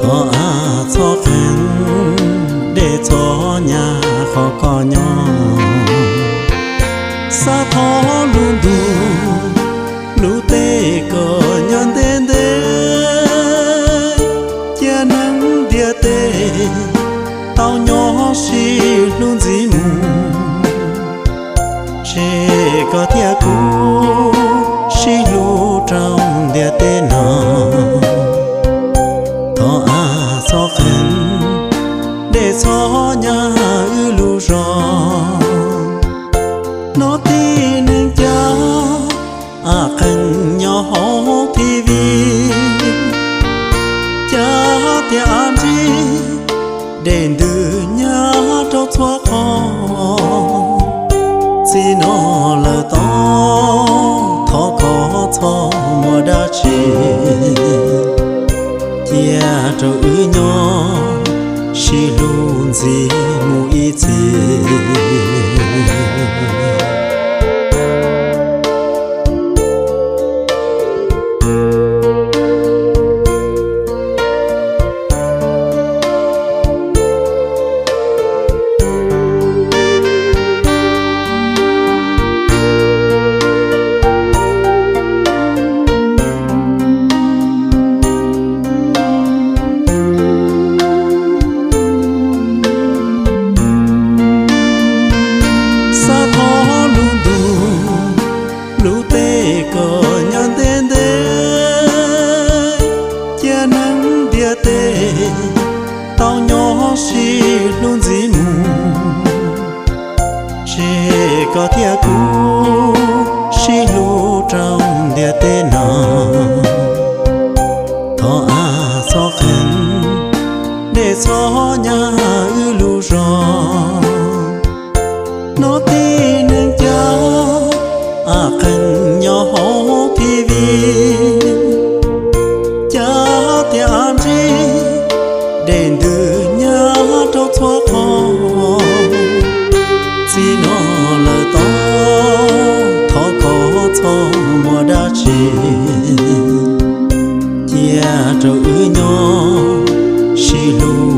Thov av txhob qees, dej txhob nyab qhov koj nyob. Xav thov lub ntuj lub teb kom nyob ntev ntev, cia neeg ntiaj teb tau nyob sib hlub ntxiv mus. Ntshe koj thiab kuv sib hlub rau ntiaj teb no. Thov av txhob qees, dej txhob nyab wb lub zos. Hnov tib neeg cav av qees nyob hauv T V, cav tias av ntsib dej ntws nyab rau txhua qhov. Txij no lawm tod, thov koj txhob muaj dab tsi, cia rau wb nyob sib hlub ntxiv mus ib txhis. Xav thov lub ntuj lub teb kom nyob ntev ntev, cia neeg ntiaj teb tau nyob sib hlub ntxiv mus. Ntshe koj thiab kuv sib hlub rau ntiaj teb no. Thov av txhob qees, dej txhob nyab wb lub zos. Hnov tib neeg cav av qees nyob hauv T V, cav tias av ntsib dej ntws nyab rau txhua qhov. Txij no lawm tod, thov koj txhob muaj dab tsi, cia rau wb nyob sib hlub